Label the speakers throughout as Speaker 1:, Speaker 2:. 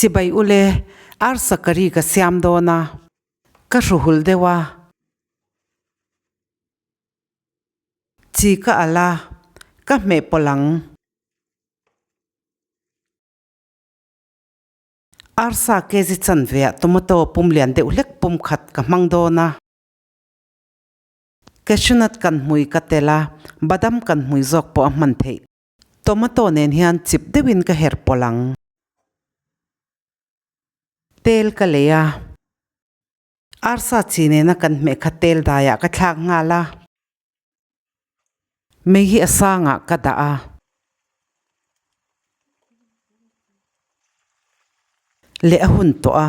Speaker 1: Chibai ule, arsa curry ka siam dawn a, ka hruhul deuh a. Chi ka alh a, ka hmeh pawlh ang. Arsa kg chanve ah tomato pum lian deuh hlek pum khat ka hmang dawn a. Cashew nut kan hmui ka tel a, badam kan hmui zawk pawh a hman theih. Tomato nen hian chip deuhin ka her pawlh ang. Tel ka lei a. Arsa chi nena kan hmeh kha tel daiah ka thlak nghal a. Mei hi a sangah ka dah a. Leh a hun tawh a,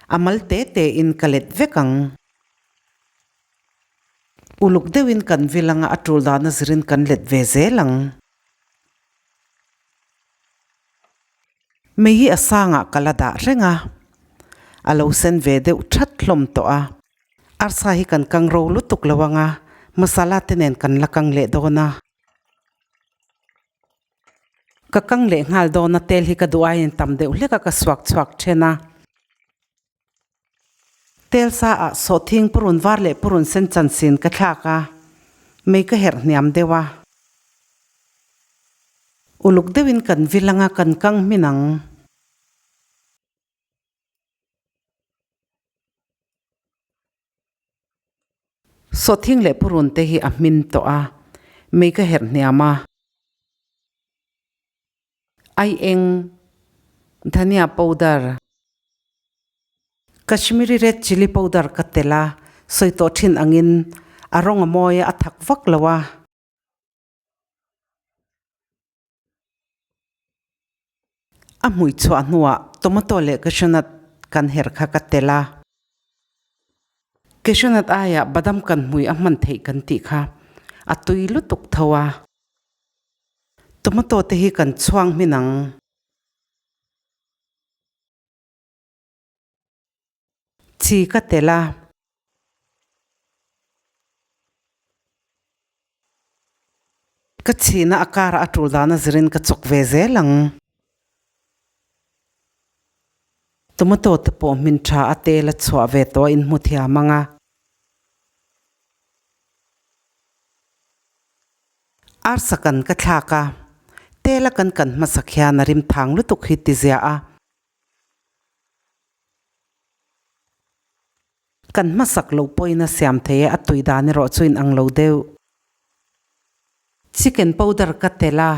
Speaker 1: a mal te te in ka let vek ang. Uluk deuhin kan vil anga a tul dana zirin kan let ve zel ang. Mei hi a sangah ka la dah reng a, a lo sen ve deuh that hlawm tawh a. Arsa hi kan kang ro lutuk lo anga masala te nen kan la kang leh dawn a. Ka kang leh nghal dawn a, tel hi ka duh aiin tam deuh hlek a ka suak chhuak then a. Tel sa ah sawhthing purun var leh purun sen chansin ka thlak a, mei ka herh hniam deuh a. Uluk deuhin kan vil anga kan kang hmin ang. Sawhthing leh purun te hi a hmin tawh a, mei ka herh hniam a. Ai eng, dhania powder, Kashmiri red chilli powder ka tel a, sawi tawh thin angin a rawng a mawi a, a thak vak lo a. A hmui chhuah hnuah tomato leh cashew nut kan her kha ka tel a. Cashew nut aiah badam kan hmui a hman theih kan tih kha a tui lutuk tho a. Tomato te hi kan chhuang hmin ang. Chi ka tel a. Ka chhina a kar a tul dan a zirin ka chawk ve zel ang. Tomato te pawh hmin tha a tel a chhuah ve tawh a inhmu thiam ang a. Arsa kan ka thlak a, tel a kan kan hmasak hian a rim thang lutuk hi ti zia a. Kan hmasak loh pawhin a siam thei e, a tui dan erawh chu inang lo deuh. Chicken powder ka tel a,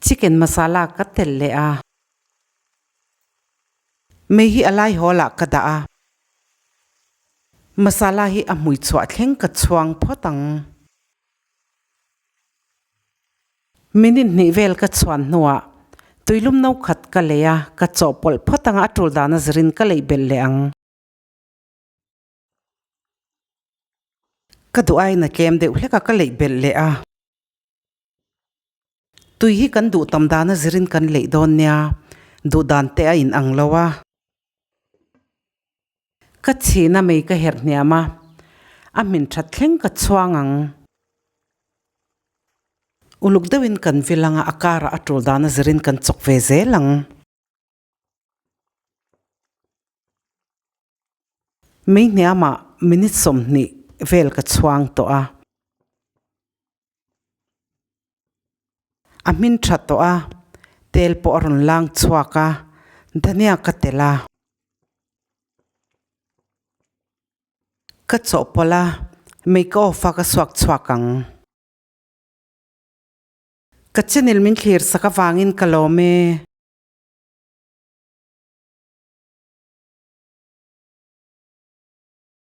Speaker 1: chicken masala ka tel leh a. Mei hi a lai hawl ah ka dah a. Masala hi a hmui chhuah thleng ka chhuang phawt ang. Minute hnih vel ka chhuan hnuah tuilum no khat ka lei a, ka chawhpawlh phawt ang a tul dan a zirin ka leih belh leh ang. Ka duh aiin a tlem deuh hlek a, ka leih belh leh a. Tui hi kan duh tam dan a zirin kan leih dawn nia, duh dan te a inang lo a. Ka chhina mei ka herh hniam a, a hmin that thleng ka chhuang ang. Uluk deuhin kan vil anga a karah a tul dan a zirin kan chawk ve zel ang. Mei hniamah minute 20 vel ka chhuang tawh a. A hmin tha tawh a, tel pawh a rawn lang chhuak a, dhania ka tel a. Ka chawhpawlh a, mei ka off a ka suak chhuak ang. Ka channel min thlir sak avangin ka lawm e.